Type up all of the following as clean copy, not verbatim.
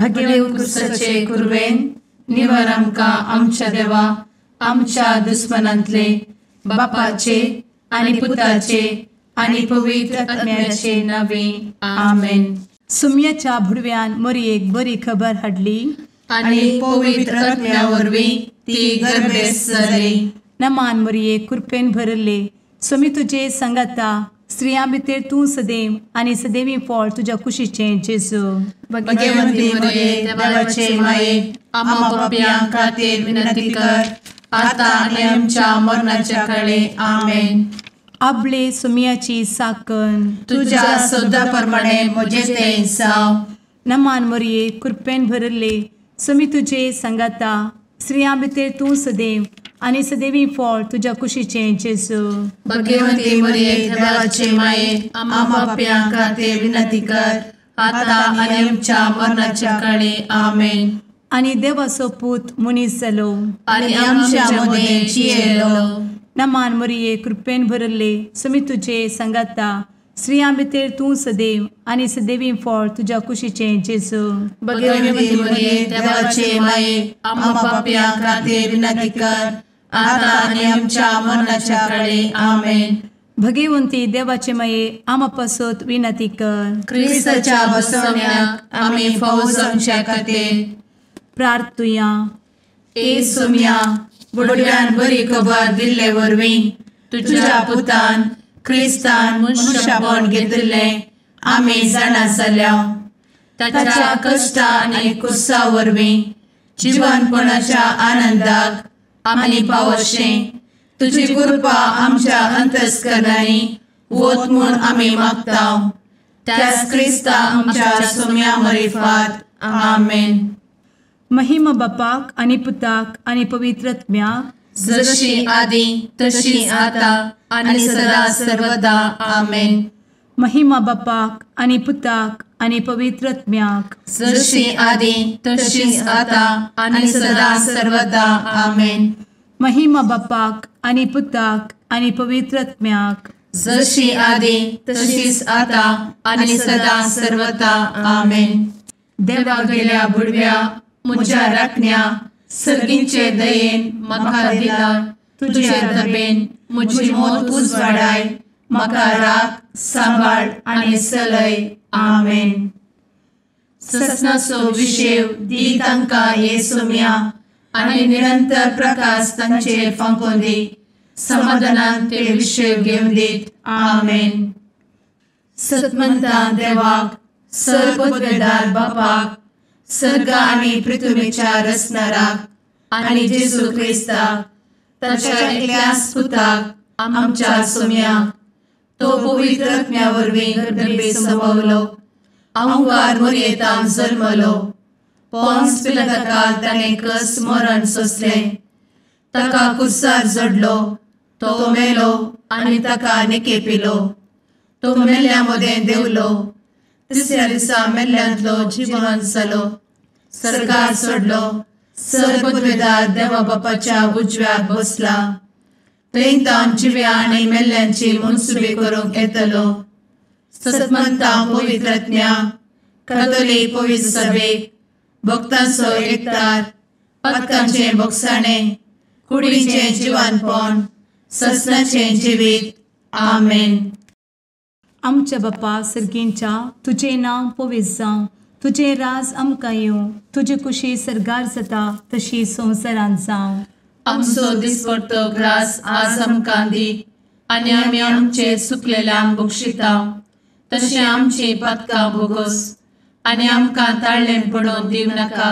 भगेव कुरवेन निवर आमकां आमच्या देवा आमच्या दुस्मनांतले बापाचे आनी पुताचे आनी पवित्र आत्म्याचे नावे आमेन. सुम्याच्या भुडव्यान मोरयेक बरी खबर हाडली आनी पवित्र आत्म्या वरवीं ती गर्भेस्त जाली. नमान मोरये, कृपेन भरले, स्वामी तुजे संगाता, स्त्रियां भितर तूं सदैव आनी सदैवी फळ तुज्या कुशीचें जेजू. भगवंती मोरये, देवाचे माये, आम्हा पापयां खातीर विनंती कर आता आनी आमच्या मरणाच्या काळे. आमेन. आपले सुम्याची साकन तुज्या सदा प्रमाणे म्हजें तें जावं. नमान मोरये, कृपेन भरले, स्वामी तुजे संगाता, स्त्रियां भितर तूं सदैव आनी सदैवी फळ तुज्या कुशीचें जेजू. भगवंती मोरये, देवाचे माये, आम्हा पापयां खातीर विनंती कर आता आनी आमच्या मरणाच्या काळे. आमेन. आनी देवाचो पूत मनीस जालो आनी आमच्या मदें जियेलो. नमान मोरये, कृपेन भरले, स्वामी तुजे संगाता, स्त्रियां भितर तूं सदैव आनी सदैवी फळ तुज्या कुशीचें जेजू. भगवंती मोरये, देवाचे माये, आम्हा पापयां खातीर विनंती कर आता आनी आमच्या मरणाच्या काळे. आमेन. भगवंती देवाचे माये, आम्हा पासत विनंती कर. क्रिस्ताच्या बसवण्याक आमी फावो जावच्या खातीर प्रार्थुया. ए सुम्या, बुडव्यान बरी खबर दिल्ले वरवीं तुज्या पुतान क्रिस्तान मनशापण घेतिल्लें आमी जाणा जाल्या. ताच्या कश्टा आनी कुसा वरवीं जिवनपणाच्या आनंदाक आमी पावशें तुजी कृपा आमच्या अंतस्करणांनी वत म्हूण आमी मागता. त्याच क्रिस्ता आमच्या सुम्या मरिफात. आमेन. महिमा बापाक आनी पुताक आनी पवित्र आत्म्याक, जशी आदी तशी आता आनी सदा सर्वदा. आमेन. महिमा बापाक आनी पुताक आनी पवित्र आत्म्याक, जशी आदी तशी आता आनी सदा सर्वदा. आमेन. महिमा बापाक आनी पुताक आनी पवित्र आत्म्याक, जशी आदी तशीच आता आनी सदा सर्वदा. आमेन. देवा गेल्या बुडव्या म्हज्या राखण्या सर्गींचे दयेन म्हाका दिला तुजे दबेन म्हजी मोत उजवाडाय, म्हाका राख सांबाळ आनी सलय. आमेन. ससनाचो विशेव दी तांकां हे सुम्या आनी निरंतर प्रकाश तांचेर फांकोवन दी, समाधानान ते विशेव घेवन दीत. आमेन. सतमंता देवाक, सर्वपदवेदार बापाक, सर्ग आनी पृथ्वीच्या रचणाराक आनी जेजू क्रिस्ताक ताच्या एकल्याच पुताक आमच्या सुम्याक, तो पवित्र आत्म्या वरवीं गर्भे संभवलो, अहंकार मोरयेतान जल्मलो, पोन्स पिलाताकाल ताणें कस मरण सोंसलें, ताका कुर्सार जडलो, तो मेलो आनी ताका निकेपिलो, तो मेल्ल्या मदें देंवलो, तिसऱ्या दिसा मेल्ल्यांतलो जिवन जालो, सर्गार सोडलो, सर्वपदवेदार देवा बापाच्या उजव्याक बसला, थंय तावन जिव्या आनी मेल्ल्यांची मनसुबी करूंक येतलो. सतमंता पवित्र आत्म्या, कातोलीक पवित्र सभेक, भक्तांचो एकतार, पातकांचें भोगसाणें, कुडीचें जिवानपण, ससनाचें जिवीत. आमेन. आमच्या बापा सर्गींच्या, तुजें नांव पवित्र जावं, तुजें राज आमकां येवं, तुजी कुशी सर्गार जाता तशी संवसारांत जावं. आमचो दिसपडतो ग्रास आज आमकां दी आनी आमी आमचे सुकलेल्यांक बक्षिता तशें आमची पातकां भोगोस आनी आमकां ताळ्ळें पडोवन दिवं नाका,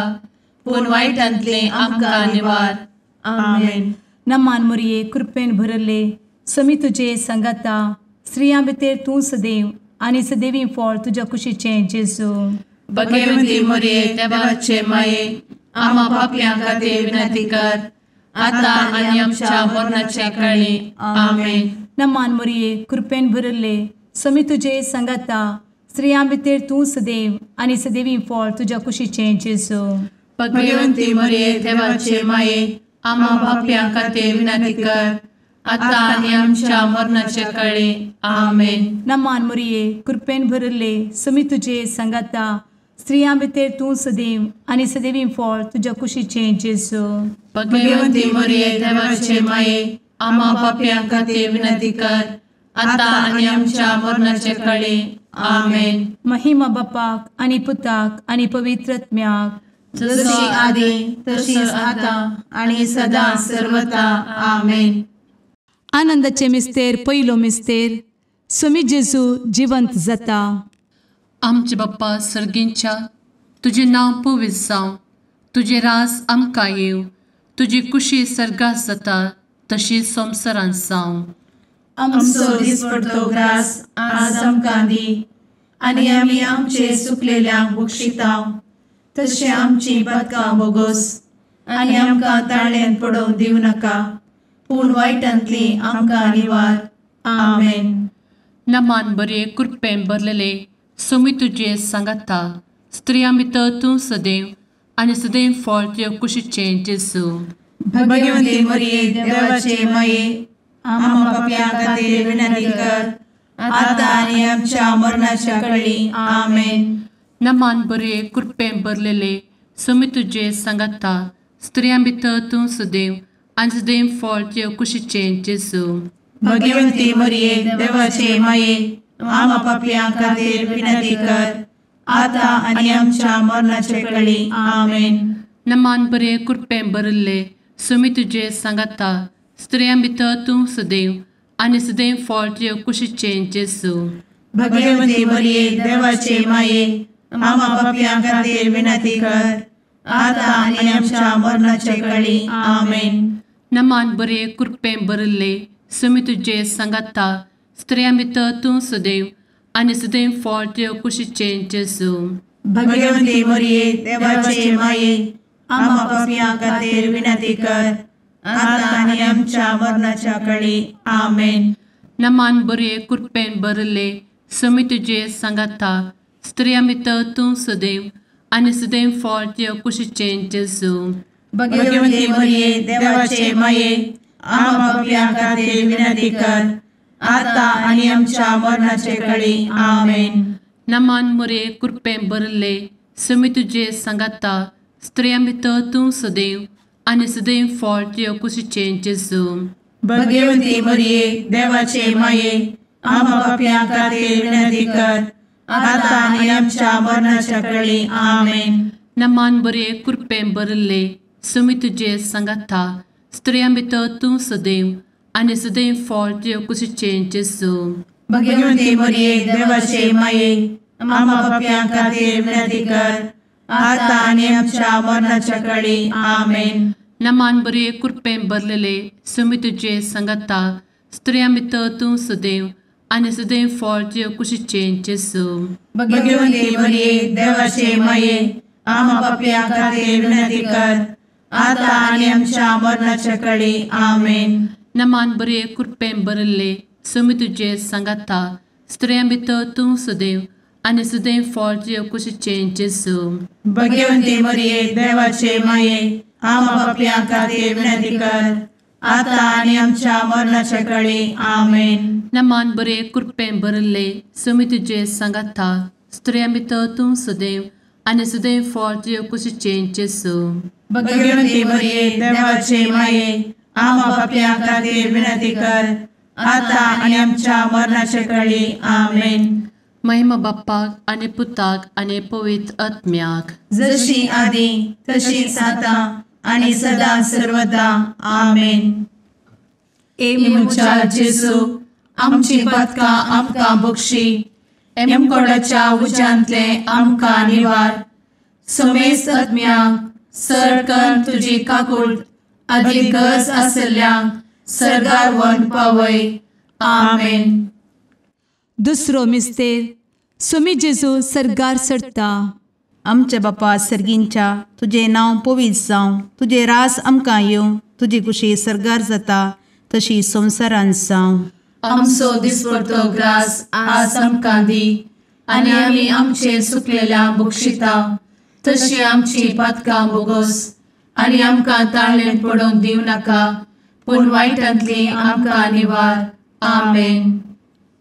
पूण वायटांतलें आमकां निवार. आमेन. नमान मोरये, कृपेन भरले, स्वामी तुजे संगाता, स्त्रियां भितर तूं सदैव आनी सदैवी फळ तुज्या कुशीचें जेजू. भगवंती मोरये, देवाचे माये, आम्हा पापयां खातीर विनंती कर आता आनी आमच्या मरणाच्या काळी. आमेन. नमान मोरये, कृपेन भरले, स्वामी तुजे संगाता, स्त्रियां भितर तूं सदैव आनी सदैवी फळ तुज्या कुशीचें जेजू. भगवंती मोरये, देवाचे माये, आम्हा पापयां खातीर विनंती कर आता आनी आमच्या मरणाच्या काळी. आमेन. नमान मोरये, कृपेन भरले, स्वामी तुजे संगाता, स्त्रियां भितर तूं सदैव आनी सदैवी फळ तुज्या कुशीचें जेजू. भगवंती मरिये देवाचे माये, आम्हा पापयां खातीर विनंती कर, आतां आनी आमच्या मरणाचे कळे. आमेन. महिमा बापाक आनी पुताक आनी पवित्र आत्म्याक, जशी आदी तशीच आतां आनी सदां सर्वता. आमेन. आनंदाचे मिस्तेर पयलो मिस्तेर, स्वामी जेजू जिवंत जाता. आमचे बाप्पा सर्गींच्या, तुजें नांव पवित्र जावं, तुजें राज आमकां येवं, तुजी कुशी सर्गात जाता तशी संवसारांत जावं. आमचो दिसपडतो ग्रास आज आमकां दी, आनी आमी आमचे सुकलेल्यांक बक्षिता तशें आमची पातकां बोगोस, आनी आमकां ताळ्यांत पडोवंक दिवं नाका, पूण वायटांतली आमकां निवार. आमेन. नमान बरे कृपेन भरलेले स्वामी तुजे सांगाता, स्त्रियां भितर तूं सदैव आनी सदैव फळ तुज्या कुशीचें जेजू. भगवंती मरिये देवाचे माये, आम्हा पापयां खातीर विनंती कर, आतां आनी आमच्या मरणाच्या कळी. आमेन. नमान बरे कृपेन भरलेले स्वामी तुजे सांगाता, स्त्रियां भितर तूं सदैव आनी सदैव फळ तुज्या कुशीचें जेजू. भगवंती मरिये देवाचे माये, आम्हा पापयां खातीर विनंती कर, आतां आनी आमच्या मरणाचे कळी. आमेन. नमान बरे कृपेन भरिल्ले स्वामी तुजे सांगाता, स्त्रियां भितर तूं सदैव आनी सदैव फळ तुज्या कुशीचें जेजू. भगवंती मरिये देवाचे माये, आम्हा पापयां खातीर विनंती कर, आतां आनी आमच्या मरणाचे कळी. आमेन. नमान बरे कृपेन भरिल्ले स्वामी तुजे सांगाता, स्त्रियां भितर तूं सदैव आनी सदैव फळ तुज्या कुशीचें जेजू. भगवंती मरिये देवाचे माये, आम्हा पापयां खातीर विनंती कर, आतां आनी आमच्या मरणाच्या कळी. आमेन. नमान बरे कृपेन भरिल्ले स्वामी तुजे सांगाता, स्त्रियां भितर तूं सदैव आनी सदैव फळ तुज्या कुशीचें जेजू. भगवंती मरिये देवाचे माये, आम्हा पापयां खातीर विनंती कर, आतां आनी आमच्या मरणाचे कळी. आमेन. नमान मरिये कृपेन भरिल्ले स्वामी तुजे सांगाता, स्त्रियां भितर तूं सदैव आनी सदैव फळ तुज्या कुशीचें जेजू. भगवंती मरिये देवाचे माये, आम्हा पापयां खातीर विनंती कर, आतां आनी आमच्या मरणाच्या कळी. आमेन. नमान बरे कृपेन भरिल्ले स्वामी तुजे सांगाता, स्त्रियां भितर तूं सदैव आनी सदैव फळ तुज्या कुशीचें जेजू. भगवंती मरिये देवाचे माये, आम्हा पापयां खातीर विनंती कर, आतां आनी आमच्या मरणाच्या कळी. आमेन. नमान बरे कृपेन भरलेले स्वामी तुजे सांगाता, स्त्रियां भितर तूं सदैव आनी सदैव फळ तुज्या कुशीचें जेजू. भगवंती मरिये देवाचे माये, आम्हा पापयां खातीर विनंती कर, आतां आनी आमच्या मरणाच्या कळी. आमेन. नमान बरे कृपेन भरिल्ले स्वामी तुजे सांगाता, स्त्रियां भितर तूं सदैव आनी सदैव फळ तुज्या कुशीचें जेजू. भगवंती मरिये देवाचे माये, आम्हा पापयां खातीर विनंती कर, आतां आनी आमच्या मरणाच्या कळी. आमेन. नमान बरे कृपेन भरिल्ले स्वामी तुजे सांगाता, स्त्रियां भितर तूं सदैव आनी सदैव फळ तुज्या कुशीचें जेजू. भगवंती मरिये देवाचे माये, आम्हा पापयां खातीर विनंती कर, आतां आनी आमच्या मरणाच्या कळी. आमेन. महिमा बाप्पाक आनी पुताक आनी पवित्र आत्म्याक, जशी आदी तशीच आतां आनी सदां सर्वदा. आमेन. ए म्हज्या जेजू, आमची पातकां आमकां बक्षी, एमकोडाच्या उज्यांतले आमकां निवार, समेस्त आत्म्यांक सरकन तुजी काकूट आदी गरज आशिल्ल्यांक सर्गार व्हरून पावय. आमेन. दुसरो मिस्तेर, स्वामी जेजू सर्गार चडटा. आमच्या बापा सर्गींच्या, तुजें नांव पवित्र जावं, तुजें राज आमकां येवं, तुजी कुशी सर्गार जाता तशी संवसारांत जावं. आमचो दिसपडतो ग्रास आज आमकां दी, आनी आमी आमचे सुकलेल्या बक्षिता तशी आमची पातकां बोगोस, आनी आमकां ताळ्ळेंत पडोवंक दिवं नाका, पूण वायटांतली आमकां निवार. आमेन.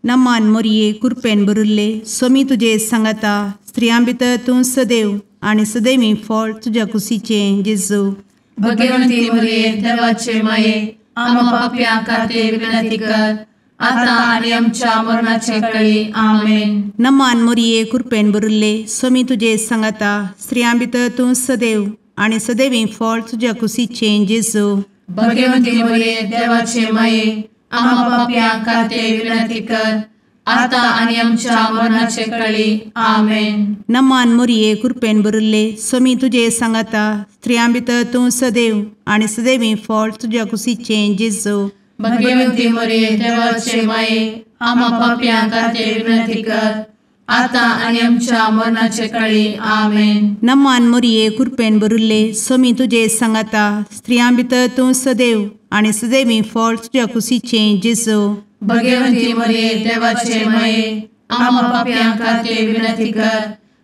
नमान मोरये कृपेन भरिल्ले स्वामी तुजे सांगाता, स्त्रियां भितर तूं सदैव आनी सदैवी फळ तुज्या कुशीचें जेजू। भगवंती मरिये देवाचे माये आम्हा पाप्यां खातीर विनंती कर आता आनी आमच्या मरणाचे वेळी। आमेन। नमान मरिये कृपेन भरिल्ले स्वामी तुजे सांगाता स्त्रियां भितर तूं सदैव आनी सदैवी फळ तुज्या कुशीचें जेजू। भगवंती मरिये देवाचे माये आम्हा पाप्यां खातीर विनंती कर आता आनी आमच्या मरणाचे वेळी। आमेन। नमान मरिये कृपेन भरिल्ले स्वामी तुजे सांगाता स्त्रियां भितर तूं सदैव आनी सदैवी फळ तुज्या कुशीचें जेजू। भगवंती मरिये देवाचे माये आम्हा पाप्यां खातीर विनंती कर आता आनी आमच्या मरणाचे वेळी। आमेन। नमान मरिये कृपेन भरिल्ले स्वामी तुजे सांगाता स्त्रियां भितर तूं सदैव आनी सदैवी फळ तुज्या कुशीचें जेजू। भगवंती मरिये देवाचे माये आम्हा पाप्यां खातीर विनंती कर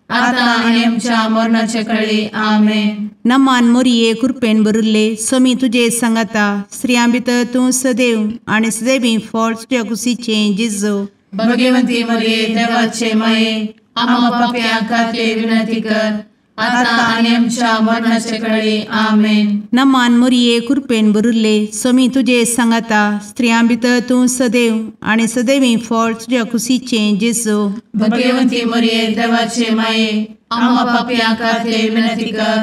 आता आनी आमच्या मरणाचे वेळी। आमेन। नमान मरिये कृपेन भरिल्ले स्वामी तुजे सांगाता स्त्रियां भितर तूं सदैव आनी सदैवी फळ तुज्या कुशीचें जेजू। भगवंती मरिये देवाचे माये आम्हा पाप्यां खातीर विनंती कर आता आनी आमच्या मरणाचे वेळी। आमेन। नमान मरिये कृपेन भरिल्ले स्वामी तुजे सांगाता स्त्रियां भितर तूं सदैव आनी सदैवी फळ तुज्या कुशीचें जेजू। भगवंती मरिये देवाचे माये आम्हा पाप्यां खातीर विनंती कर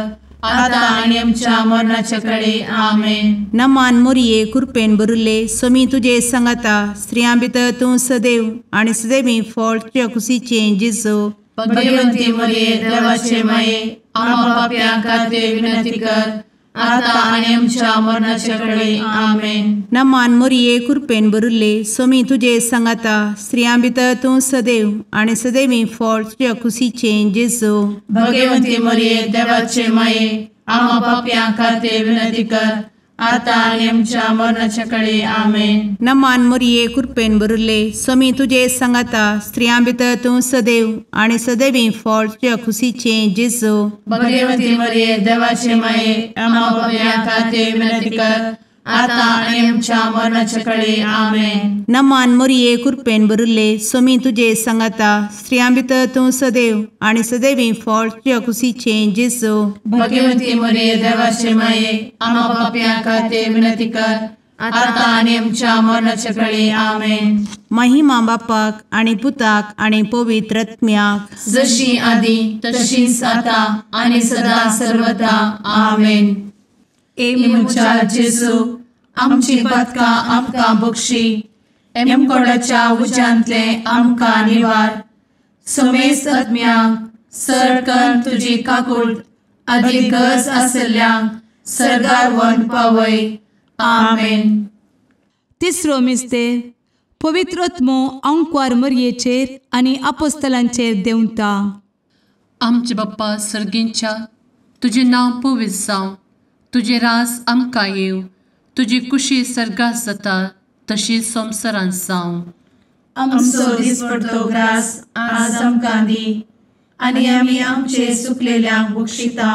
आता आनी आमच्या मरणाचे वेळी। आमेन। नमान मरिये कृपेन भरिल्ले स्वामी तुजे सांगाता स्त्रियां भितर तूं सदैव आनी सदैवी फळ तुज्या कुशीचें जेजू। भगवंती मरिये देवाचे माये आम्हा पाप्यां खातीर विनंती कर आता आनी आमच्या मरणाचे वेळी। आमेन। नमान मरिये कृपेन भरिल्ले स्वामी तुजे सांगाता स्त्रियां भितर तूं सदैव आनी सदैवी फळ तुज्या कुशीचें जेजू। भगवंती मरिये देवाचे माये आम्हा पाप्यां खातीर विनंती कर आता आनी आमच्या मरणाचे वेळी। आमेन। नमान मरिये कृपेन भरिल्ले स्वामी तुजे सांगाता स्त्रियां भितर तूं सदैव आनी सदैवी फळ तुज्या कुशीचें जेजू। भगवंती मरिये देवाचे माये आम्हा पाप्यां खातीर विनंती कर आता आनी आमच्या मरणाचे वेळी। आमेन। नमान मरिये कृपेन भरिल्ले स्वामी तुजे सांगाता स्त्रियां भितर तूं सदैव आनी सदैवी फळ तुज्या कुशीचें जेजू। भगवंती मरिये देवाचे माये आम्हा पाप्यां खातीर विनंती कर आता आनी आमच्या मरणाचे वेळी। आमेन। महिमा बापाक आनी पुताक आनी पवित्र आत्म्याक जशी आदी तशीच आता आनी सदा सर्वदा। आमेन। ए म्हज्या जेजू आमची पातकां आमकां बक्षी एमकोडाच्या उज्यांतले आमकां निवार समेस्त आत्म्यांक सरकन तुजी काकूट आदी गरज आशिल्ल्यांक सर्गार व्हरून पावय। आमेन। तिसरो मिस्तेर पवित्र आत्मो आंकवार मरयेचेर आनी आपोस्तलांचेर देंवता। आमचे बाप्पा सर्गींच्या तुजें नांव पवित्र जावं, तुजें राज आमकां येवं, तुजी कुशी सर्गात जाता तशी संवसारांत जावं। आमचो दिसपडतो ग्रास आज आमकां दी आनी आमी आमचे सुकलेल्यांक बक्षिता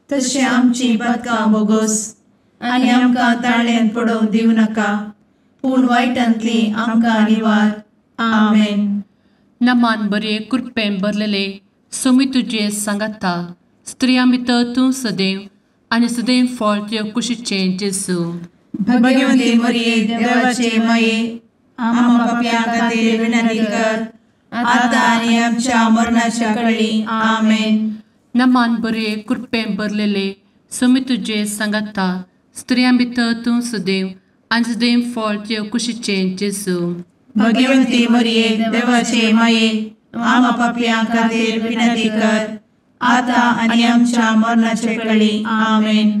तशें आमची पातकां बोगोस आनी आमकां ताळ्यान पडोवंक दिवं नाका पूण वायटांतली आमकां निवार। आमेन। नमान बरे कृपेन भरलेले स्वामी तुजे सांगाता स्त्रियां भितर तूं सदैव आनी सदैव फळ तुज्या कुशीचें जेजू। भगवंती मरिये देवाचे माये आम्हा पाप्यां खातीर विनंती कर आता आनी आमच्या मरणाच्या वेळी। आमेन। नमान बरे कृपेन भरलेले स्वामी तुजे सांगाता स्त्रियां भितर तूं सदैव आनी सदैव फळ तुज्या कुशीचें जेजू। भगवंती मरिये देवाचे माये आम्हा पाप्यां खातीर विनंती कर आता आनी आमच्या मरणाचे वेळी। आमेन।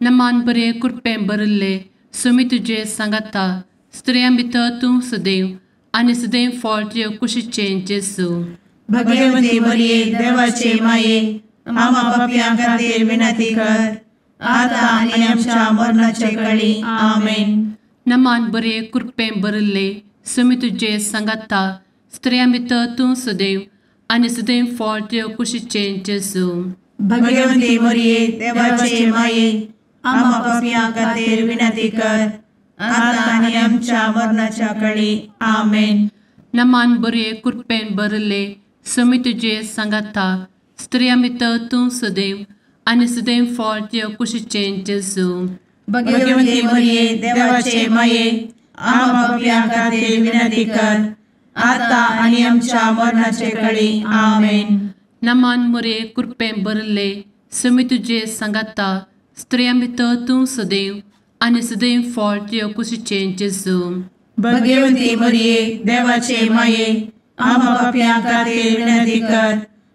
नमान बरे कृपेन भरिल्ले स्वामी तुजे सांगाता स्त्रियां भितर तूं सदैव आनी सदैव फळ तुज्या कुशीचें जेजू। भगवंती मरिये देवाचे माये आम्हा पाप्यां खातीर विनंती कर आता आनी आमच्या मरणाचे वेळी। आमेन। नमान बरे कृपेन भरिल्ले स्वामी तुजे सांगाता स्त्रियां भितर तूं सदैव आनी सदैव फळ तुज्या कुशीचें जेजू। भगवंती मरिये देवाचे माये आम्हा पाप्यां खातीर विनंती कर आता आनी आमच्या मरणाच्या वेळी। आमेन। नमान बरे कृपेन भरिल्ले समी तुजे सांगाता स्त्रियां भितर तूं सदैव आनी सदैव फळ तुज्या कुशीचें जेजू. भगवती मरिये देवाचे माये आम्हा पाप्यां खातीर विनंती कर आता आनी आमच्या मरणाचे कळी. आमेन. नमान मोरये कृपेन भरिल्ले समी तुजे सांगाता स्त्रियां भितर तूं सदैव आनी सदैव फळ तुज्या कुशीचें जेजू. भगवती मरिये देवाचे माये आम्हा पाप्यां खातीर विनंती कर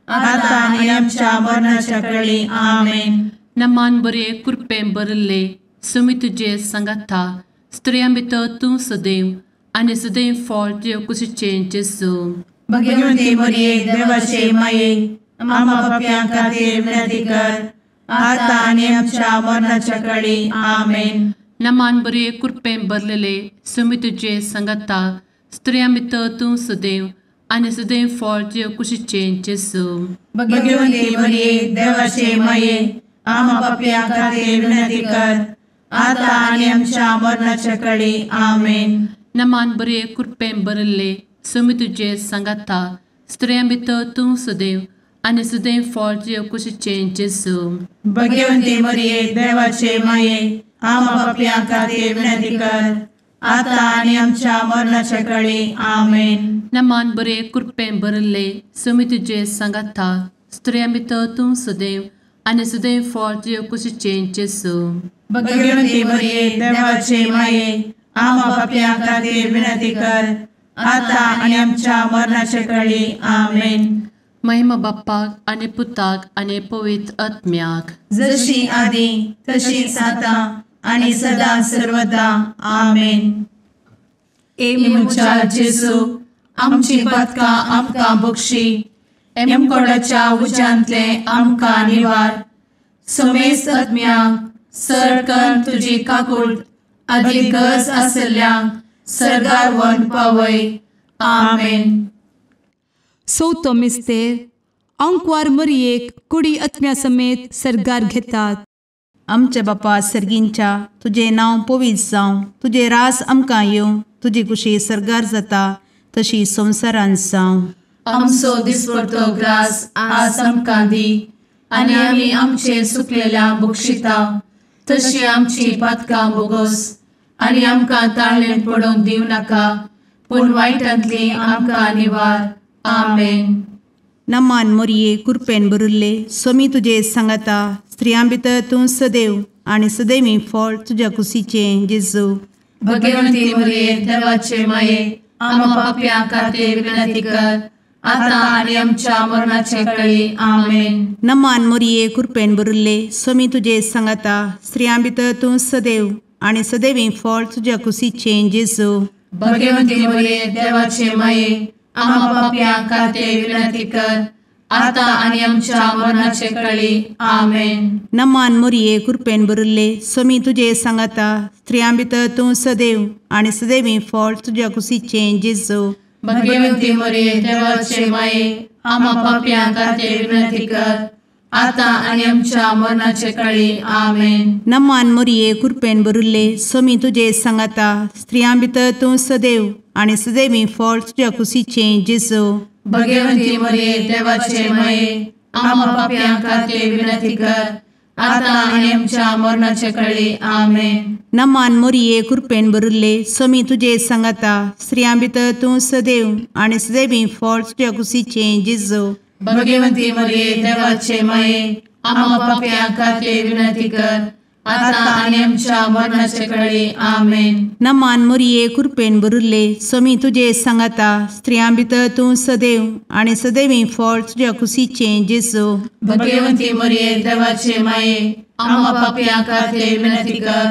आता आनी आमच्या मरणाच्या कळी. आमेन. नमान बरे कृपेन भरिल्ले समी तुजे सांगाता स्त्रियां भितर तूं सदैव आनी सदैव फळ तुज्या कुशीचें जेजू. भगवती मरिये देवाचे माये आम्हा पाप्यां खातीर विनंती कर आता आनी आमच्या मरणाच्या कळी. आमेन. नमान बरे कृपेन भरलेले समी तुजे सांगाता स्त्रियां भितर तूं सदैव आनी सदैव फळ तुज्या कुशीचें जेजू. भगवती मरिये देवाचे माये आम्हा पाप्यां खातीर विनंती कर आता आनी आमच्या मरणाच्या कळी. आमेन. नमान बरे कृपेन भरिल्ले समी तुजे सांगाता स्त्रियां भितर तूं सदैव आनी सदैव फळ तुज्या कुशीचें जेजू. भगवती मरिये देवाचे माये आम्हा पाप्यां खातीर विनंती कर आता आनी आमच्या मरणाच्या कळी. आमेन. नमान बरे कृपेन भरिल्ले समी तुजे सांगाता स्त्रियां भितर तूं सदैव आनी सदैव फळ तुज्या कुशीचें जेजू. भगवती मरिये देवाचे माये आम्हा पाप्यां खातीर विनंती कर आता आनी आमच्या मरणाच्या कळी. आमेन. महिमा बाप्पाक आनी पुताक आनी पवित्र आत्म्याक, जशी आदी तशीच आता आनी सदा सर्वदा. आमेन. ए म्हज्या जेजू आमची पातकां आमकां बक्षी, एमकोडाच्या उज्यांतले आमकां निवार, समेस्त आत्म्यांक सरकन तुजी काकूट आदी गरज आसल्ल्यांक सर्गार व्हरून पावय. आमेन. चवथो मिस्तेर आंकवार मरियेक कुडी आत्म्या समेत सर्गार घेतात. आमच्या बापा सर्गींच्या तुजें नांव पवित्र जावं, तुजें राज आमकां येवं, तुजी कुशी सर्गार जाता तशी संवसारांत जावं. आमचो दिसपडतो ग्रास आज आमकां दी आनी आमी आमचे सुकलेल्या बक्षिता तशी आमची पातकां बोगोस आनी आमकां ताळेन पडोवंक दिवं नाका पूण वायटांतली आमकां निवार. आमेन. नमान मोरये कृपेन भरिल्ले स्वामी तुजे सांगाता स्त्रियां भितर तूं सदैव आनी सदैवी फळ तुज्या कुशीचें जेजू. भगवंती मोरये देवाचे माये आम्हा पाप्यां खातीर विनंती कर आता आनी आमच्या मरणाचे कळी. आमेन. नमान मोरये कृपेन भरिल्ले स्वामी तुजे सांगाता स्त्रियां भितर तूं सदैव आनी सदैवी फळ तुज्या कुशीचें जेजू. भगवंती मोरये देवाचे माये आम्हा पाप्यां खातीर विनंती कर आता आनी आमच्या मरणाचे कळी. आमेन. नमान मोरये कृपेन भरिल्ले स्वामी तुजे सांगाता स्त्रियां भितर तूं सदैव आनी सदैवी फळ तुज्या कुशीचें जेजू. भगवंती मोरये देवाचे माये आम्हा पाप्यां खातीर विनंती कर आता आनी आमच्या मरणाचे कळी. आमेन. नमान मोरये कृपेन भरिल्ले स्वामी तुजे सांगाता स्त्रियां भितर तूं सदैव आनी सदैवी फळ तुज्या कुशीचें जेजू. भगवंती मोरये देवाचे माये आम्हा पाप्यां खातीर विनंती कर आता आनी आमच्या मरणाचे कळी. आमेन. नमान मोरये कृपेन भरिल्ले स्वामी तुजे सांगाता स्त्रियां भितर तूं सदैव आनी सदैवी फळ तुज्या कुशीचें जेजू. भगवंती मोरये देवाचे माये आम्हा पाप्यां खातीर विनंती कर आता आनी आमच्या मरणाचे कळी. आमेन. नमान मोरये कृपेन भरिल्ले स्वामी तुजे सांगाता स्त्रियां भितर तूं सदैव आनी सदैवी फळ तुज्या कुशीचें जेजू. भगवंती मोरये देवाचे माये आम्हा पाप्यां खातीर विनंती कर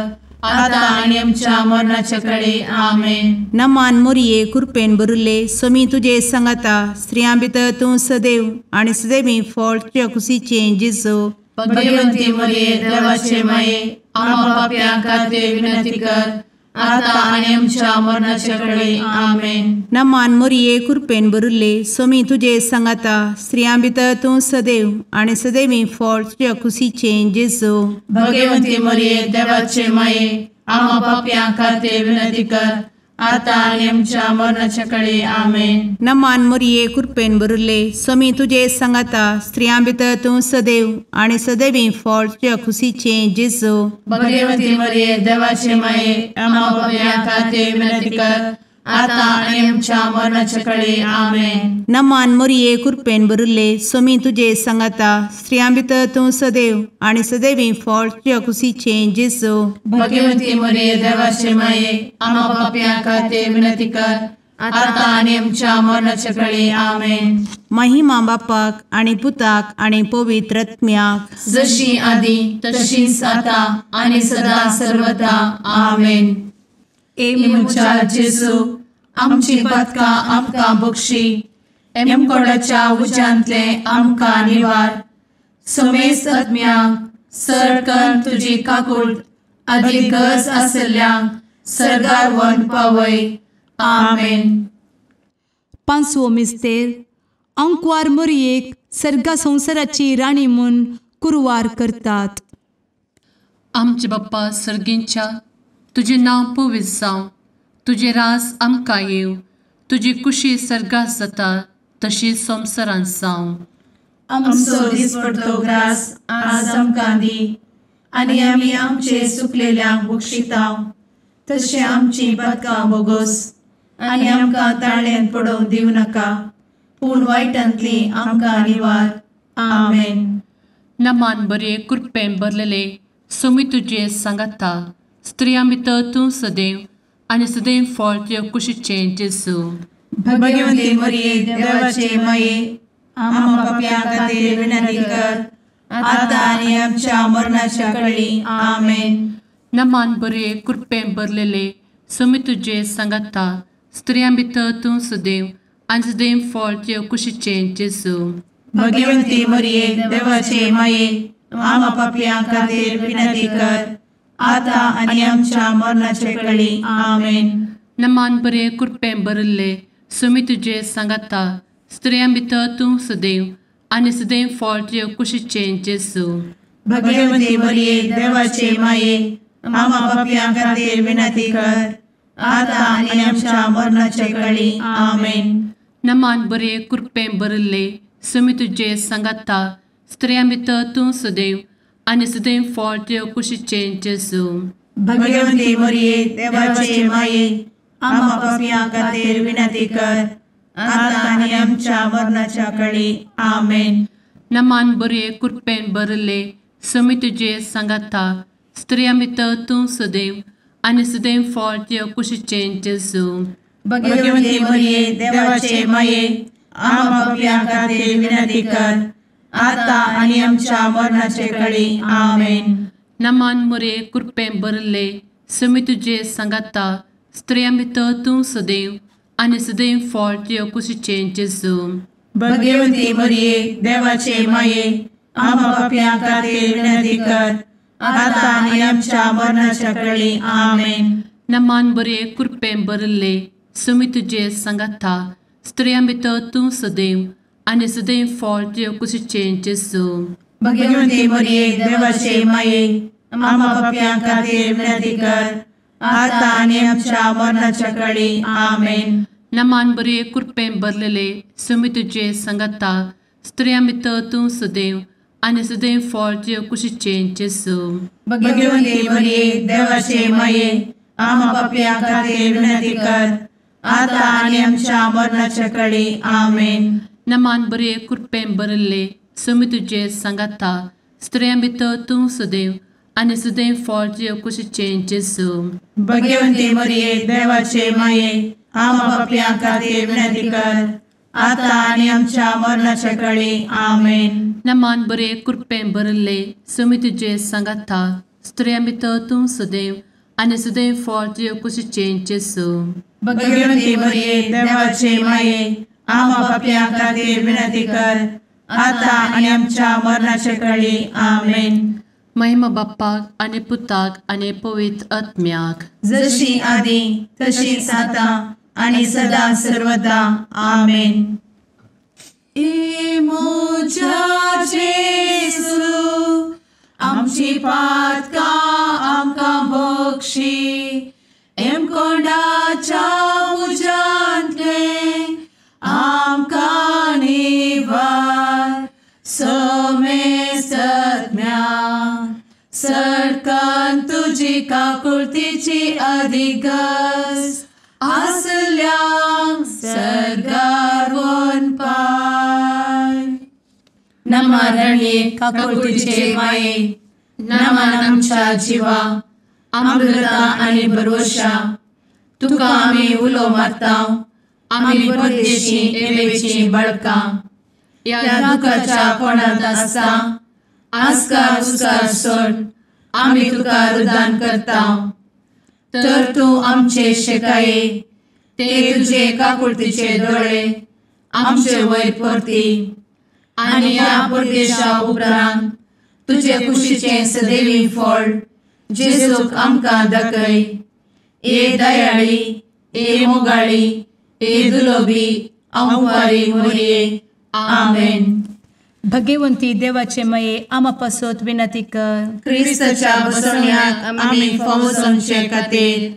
आता आनी आमच्या मरणाचे कळी. आमेन. नमान मोरये कृपेन भरिल्ले स्वामी तुजे सांगाता स्त्रियां भितर तूं सदैव आनी सदैवी फळ तुज्या कुशीचें जेजू. भगवंती मोरये देवाचे माये आम्हा पाप्यां खातीर विनंती कर आता आनी आमच्या मरणाचे कळी. आमेन. नमान मोरये कृपेन भरिल्ले स्वामी तुजे सांगाता स्त्रियां भितर तूं सदैव आनी सदैवी फळ तुज्या कुशीचें जेजू. भगवंती मोरये देवाचे माये आम्हा पाप्यां खातीर विनंती कर आतां आनी आमच्या मरणाच्या कळे. आमेन. नमान मोरये कृपेन भरिल्ले स्वामी तुजे सांगाता, स्त्रियां भितर तूं सदैव आनी सदैवी फळ तुज्या खुशीचें जेजू. भगवती मरिये देवाचे माये, आम्हा पाप्यां खातीर विनंती कर, आतां आनी आमच्या मरणाच्या कळे. आमेन. नमान मोरये कृपेन भरिल्ले स्वामी तुजे सांगाता, स्त्रियां भितर तूं सदैव आनी सदैवी फळ तुज्या खुशीचें जेजू. भगवती मरिये देवाचे माये, आम्हा पाप्यां खातीर विनंती कर, आतां आनी आमच्या मरणाच्या कळे. आमेन. महिमा बापाक आनी पुताक आनी पवित्र आत्म्याक, जशी आदी तशीच आतां आनी सदा सर्वदा. आमेन. ए म्हज्या जेजू, आमची पातकां आमकां बक्षी, एमकोडाच्या उज्यांतले आमकां निवार, समेस्त आत्म्यांक सरकन तुजी काकूट आदी गरज आशिल्ल्यांक सर्गार व्हरून पावय. आमेन. पांचवो मिस्तेर अंकवार मोरयेक सर्गा संवसाराची राणी म्हूण कुरवार करतात. आमचे बाप्पा सर्गींच्या, तुजें नांव पवित्र जावं, तुजें राज आमकां येवं, तुजी कुशी सर्गात जाता तशी संवसारांत जावं. आमचो दिसपडतो ग्रास आज आमकां दी, आनी आमी आमचे सुकलेल्यांक बक्षिता तशें आमची पातकां बोगोस, आनी आमकां ताळ्यांत पडोवंक दिवं नाका, पूण वायटांतली आमकां निवार. आमेन. नमान बरे कृपेन भरलेले स्वामी तुजे सांगाता, स्त्रियां भितर तूं सदैव आनी सदैव फळ तुज्या कुशीचें जेजू. भगवती मरिये देवाचे माये, आम्हा पाप्यां खातीर विनंती कर, आतां आनी आमच्या मरणाच्या कळी. आमेन. नमान बरे कृपेन भरलेले स्वामी तुजे सांगाता, स्त्रियां भितर तूं सदैव आनी सदैव फळ तुज्या कुशीचें जेजू. भगवती मरिये देवाचे माये, आम्हा पाप्यां खातीर विनंती कर, आतां आनी आमच्या मरणाच्या कळी. आमेन. नमान बरे कृपेन भरिल्ले स्वामी तुजे सांगाता, स्त्रियां भितर तूं सदैव आनी सदैव फळ तुज्या कुशीचें जेजू. भगवती मरिये देवाचे माये, आम्हा पाप्यां खातीर विनंती कर, आतां आनी आमच्या मरणाच्या कळी. आमेन. नमान बरे कृपेन भरिल्ले स्वामी तुजे सांगाता, स्त्रियां भितर तूं सदैव आनी सदैव फळ तुज्या कुशीचें जेजू. भगवती मरिये देवाचे माये, आम्हा पाप्यां खातीर विनंती कर, आतां आनी आमच्या मरणाच्या कळी. आमेन. नमान बरे कृपेन भरिल्ले स्वामी तुजे सांगाता, स्त्रियां भितर तूं सदैव आनी सदैव फळ तुज्या कुशीचें जेजू. भगवती मरिये देवाचे माये, आम्हा पाप्यां खातीर विनंती कर, आतां आनी आमच्या मरणाचे कळी. आमेन. नमान मरिये कृपेन भरिल्ले स्वामी तुजे सांगाता, स्त्रियां भितर तूं सदैव आनी सदैव फळ तुज्या कुशीचें जेजू. भगवती मरिये देवाचे माये, आम्हा पाप्यां खातीर विनंती कर, आतां आनी आमच्या मरणाच्या कळी. आमेन. नमान बरे कृपेन भरिल्ले स्वामी तुजे सांगाता, स्त्रियां भितर तूं सदैव आनी सदैव फळ तुज्या कुशीचें जेजू. भगवती मरिये देवाचे माये, आम्हा पाप्यां खातीर विनंती कर, आतां आनी आमच्या मरणाच्या कळी. आमेन. नमान बरे कृपेन भरलेले स्वामी तुजे सांगाता, स्त्रियां भितर तूं सदैव आनी सदैव फळ तुज्या कुशीचें जेजू. भगवती मरिये देवाचे माये, आम्हा पाप्यां खातीर विनंती कर, आतां आनी आमच्या मरणाच्या कळी. आमेन. नमान बरे कृपेन भरिल्ले स्वामी तुजे सांगाता, स्त्रियां भितर तूं सदैव आनी सदैव फळ तुज्या कुशीचें जेजू. भगवती मरिये देवाचे माये, आम्हा पाप्यां खातीर विनंती कर, आतां आनी आमच्या मरणाच्या कळी. आमेन. नमान बरे कृपेन भरिल्ले स्वामी तुजे सांगाता, स्त्रियां भितर तूं सदैव आनी सदैव फळ तुज्या कुशीचें जेजू. भगवती मरिये देवाचे माये, आम्हा पाप्यां खातीर विनंती कर, आतां आनी आमच्या मरणाच्या कळी. आमेन. महिमा बाप्पाक आनी पुताक आनी पवित्र आत्म्याक, जशी आदी तशीच आतां आनी सदा सर्वदा. आमेन. ए म्हज्या जेजू, आमची पातकां आमकां बक्षी, एमकोंडाच्या तुजी काकुळतीची अधिगस आसल्यांक सर्गार वनपाय. नमा रणये काकुळतीचे माये, नमन आमच्या जिवा, अमृता आनी भरवशा, तुका आमी उलो मारता, आमी परदेशी एवेची बळकां, ह्या दुखाच्या कोणांत आसता आस्कार उस्कार सोड आमी तुका रुदान करता. तर तूं आमचे शेकाये ते तुजे काकुळतीचे दोळे आमचे वयर परती आनी ह्या परदेशा उपरांत तुजे कुशीचें सदैवी फळ जेजूक आमकां दाखय. ए दयाळी, ए मोगाळी, ए दुलोबी अंवारी मोरये. आमेन. भगवंती देवाचे मये आमा पासत विनंती कर. क्रिस्ताच्या बसवण्याक आमी फावो जावचे खातीर.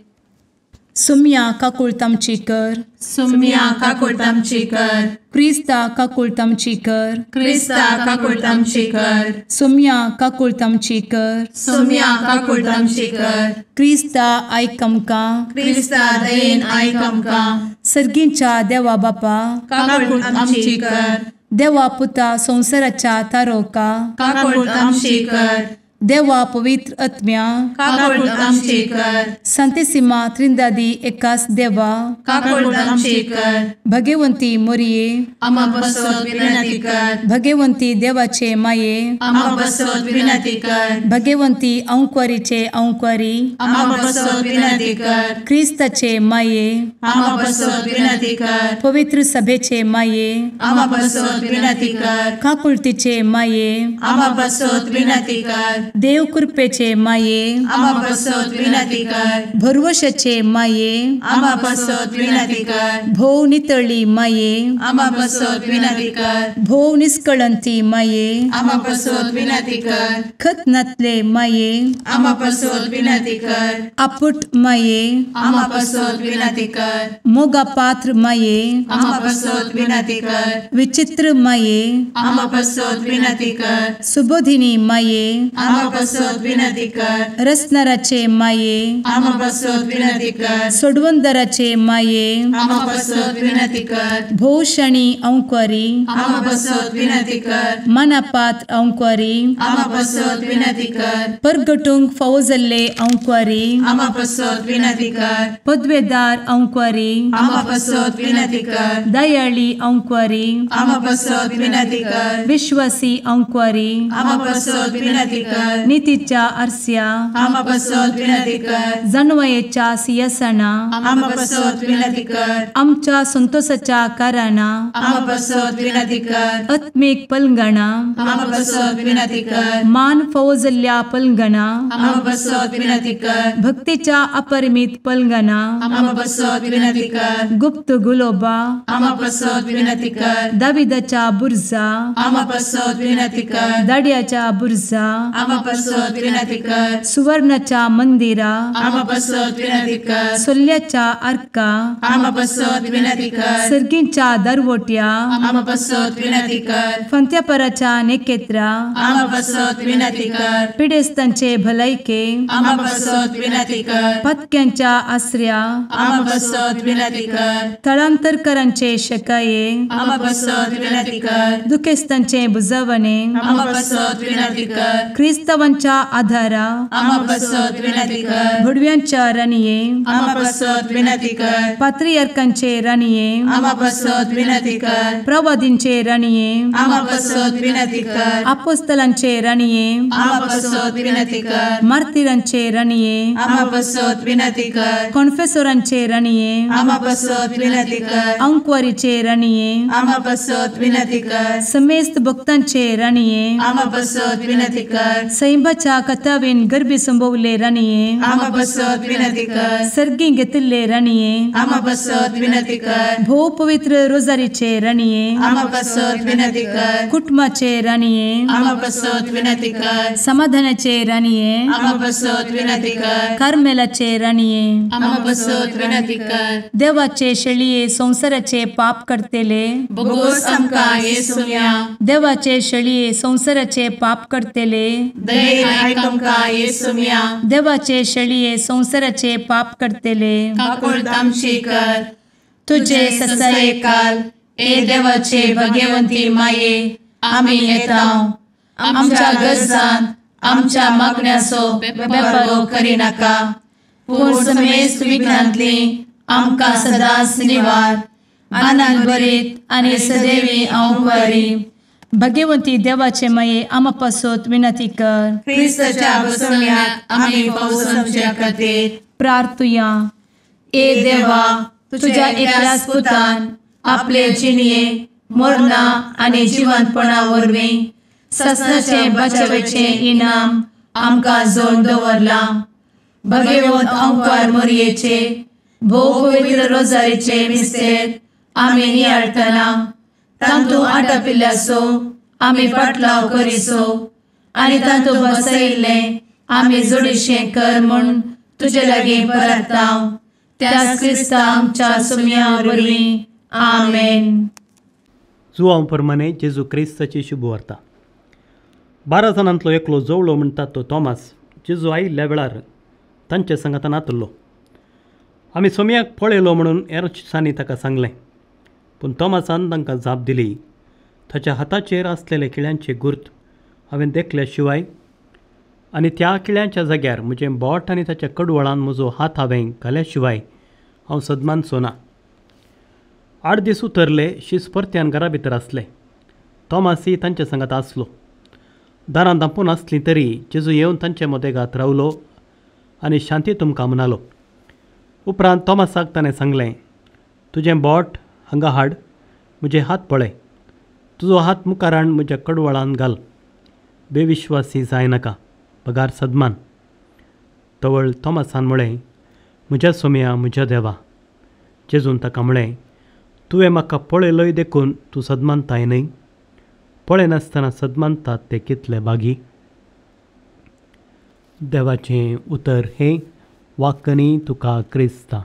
सुम्या काकुळत आमची कर. सुम्या काकुळत आमची कर. क्रिस्ता काकुळत आमची कर. क्रिस्ता काकुळत आमची कर. सुम्या काकुळत आमची कर. सुम्या काकुळत आमची कर. क्रिस्ता आयक आमकां. क्रिस्ता दयेन आयक आमकां. सर्गींच्या देवा बापा काकुळत आमची कर. देवा पुता संवसाराच्या तारोका काकुळत आमची कर. देवा पवित्र आत्म्या काकुळत आमची कर. संतेसिमा त्रिंदादी एकास देवा काकुळत आमची कर. भगवंती मोरये आमा पासत विनंती कर. भगवंती देवाचे माये आमा पासत विनंती कर. भगवंती अंकुरीचे अंकुरी आमा पासत विनंती कर. क्रिस्ताचे माये आमा पासत विनंती कर. पवित्र सभेचे माये आमा पासत विनंती कर. काकुळतीचे माये आमा पासत विनंती कर. देव कृपेचे माये आमा पासत विनंती कर. भरवशाचे माये आमा पासत विनंती कर. भोव नितळी माये आमा पासत विनंती कर. भोव निष्कळंती माये आमा पासत विनंती कर. खत नातले माये आमा पासत विनंती कर. आपुट माये आमा पासत विनंती कर. मोगा पात्र माये आमा पासत विनंती कर. विचित्र माये आमा पासत विनंती कर. सुबोधिनी माये आमा पासत विनंती कर. रसनाराचे माये आमा पासत विनंती कर. सोडवंदराचे माये आमा पासत विनंती कर. भोवशणी अंकुरी आमा पासत विनंती कर. मनापात्र अंकुरी आमा पासत विनंती कर. परगटूंक फावो जाल्ले अंकुरी आमा पासत विनंती कर. पदवेदार अंकुरी आमा पासत विनंती कर. दयाळी अंकुरी आमा पासत विनंती कर. विश्वासी अंकुरी आमा पासत विनंती कर. नितीच्या आरस्या आमा पासत विनंती कर. जानवयेच्या सिंहासना आमा पासत विनंती कर. आमच्या संतोषाच्या कारणा आमा पासत विनंती कर. आत्मीक पलंगणा आमा पासत विनंती कर. मान फावो जाल्ल्या पलंगणा आमा पासत विनंती कर. भक्तीच्या अपरिमित पलंगणा आमा पासत विनंती कर. गुप्त गुलोबा आमा पासत विनंती कर. दाविदाच्या बुर्जा आमा पासत विनंती कर. दाड्याच्या बुर्जा आमा पासत विनंती कर. सुवर्णाच्या मंदिरा आमा पासत विनंती कर. सोल्ल्याच्या आर्का आमा पासत विनंती कर. सर्गींच्या दरवट्या आमा पासत विनंती कर. फंत्यापराच्या नेकेत्रा आमा पासत विनंती कर. पिडेस्तांचे भलायके आमा पासत विनंती कर. पत्क्यांच्या आसऱ्या आमा पासत विनंती कर. थळांतरकरांचे शकाये आमा पासत विनंती कर. दुखेस्तांचे बुजवणे आमा पासत विनंती कर. क्रिस्तावांच्या आधारा आमा पासत विनंती कर. भुडव्यांच्या राणये आमा पासत विनंती कर. पात्रियार्कांचे राणये आमा पासत विनंती कर. प्रवादींचे राणये आमा पासत विनंती कर. आपोस्तलांचे राणये आमा पासत विनंती कर. मार्तिरांचे राणये आमा पासत विनंती कर. कॉन्फेसोरांचे राणये आमा पासत विनंती कर. अंकुवारीचे राणये आमा पासत विनंती कर. समेस्त भक्तांचे राणये आमा पासत विनंती कर. सैंबाच्या कथावेन गर्भी संभवले राणये आमा पासत विनंती कर. सर्गी घेतिल्ले राणये आमा पासत विनंती कर. भोव पवित्र रोजारीचे राणये आमा पासत विनंती कर. कुटुंबाचे राणये आमा पासत विनंती कर. समाधानाचे राणये आमा पासत विनंती कर. कार्मेलाचे राणये आमा पासत विनंती कर. देवाचे शेळये संवसाराचे पाप करतेले बोगोस आमकां येसुम्या देवाचे शेळये संवसाराचे पाप करतेले दयेन आयक आमकां येसुम्या. देवाचे शेळये संवसाराचे पाप करतले काकुळट आमची कर. तुजे ससायेकाल ए देवाचे भगवंती माये आमी येता आमच्या गरजान आमच्या मागण्याचो बेपर्वो करिनाका पूण समेस्त विघ्नांतली आमकां सदांच निवार. आनंद भरीत आनी सदैवी अंवकारी. भगवंती देवाचे माये आमा पासत विनंती कर. क्रिस्ताच्या बसवण्याक आमी पावसाच्या खातीर प्रार्थुया. ए देवा तुझ्या एकल्याच पुतान आपले जिणये मरणा आनी जिवंतपणा वरवीं ससनाचे बचावेचे इनाम आमकां जोड दवरलां. भगवंत अंकार मोरयेचे भोव पवित्र रोजारीचे मिस्तेर आमी नियाळटना तांतू आटापिल्ल्याचो आमी पाटलाव करिसो आनी तांतू बसयिल्लें आमी जोडीशें कर म्हूण तुजे लागीं परता त्याच क्रिस्ता आमच्या सुम्या वरवीं. आमेन. जुवांव प्रमाणे जेजू क्रिस्ताची शुभवार्ता. 12 जाणांतलो एकलो जवळो म्हणटात तो थॉमस जेजू आयिल्ल्या वेळार तांचे सांगातान आतल्लो. आमी सोमयाक पळयलो म्हणून हेर दिसांनी ताका सांगलें, पूण थॉमसान तांकां जाप दिली, ताच्या हाताचेर आसलेले किळ्यांचे गुर्त हांवें देखल्या शिवाय आनी त्या किळ्यांच्या जाग्यार म्हजें बोट आनी ताच्या कडवळान म्हजो हात हांवें घाल्या शिवाय हांव सदमानचो ना. 8 दीस उतरले शीस परत्यान घरा भितर आसले. थॉमसय तांच्या सांगात आसलो. दारां धांपून आसलीं तरी जेजू येवन तांचे मदेगात रावलो आनी शांती तुमकां म्हणालो. उपरांत थॉमसाक ताणें सांगलें, तुजें बोट हांगा हाड, म्हजे हात पळय, तुजो हात मुखार हाड म्हज्या कडवळान घाल, बेविश्वासी जायनाका बगार सदमान. तवळ थॉमसान म्हळें, म्हज्या सोम्या म्हज्या देवा. जेजून ताका म्हळें, तुवें म्हाका पळयलोय देखून तूं सदमानताय न्हय, पळयनासतना सदमानतात ते कितले बागी. देवाचें उतर हें वाकनी तुका क्रिस्ता.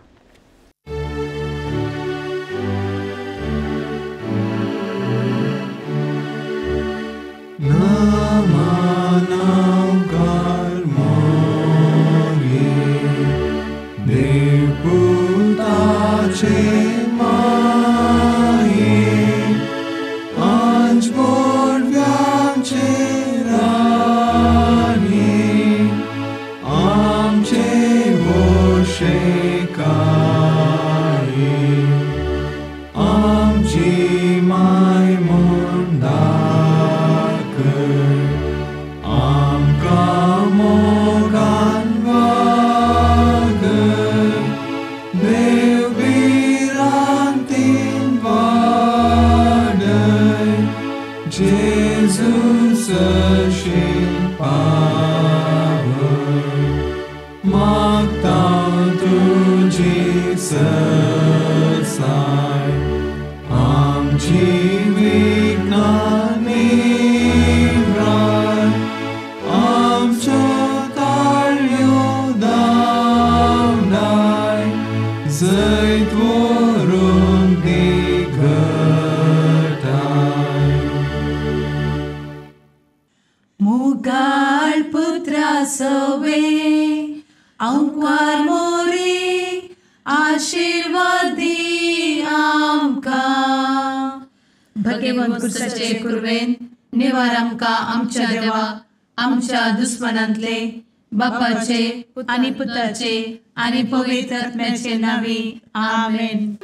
आमच्या देवा आमच्या दुस्मनांतले बापाचे आनी पुताचे आनी पवित्र आत्म्याचे नांवी. आमेन.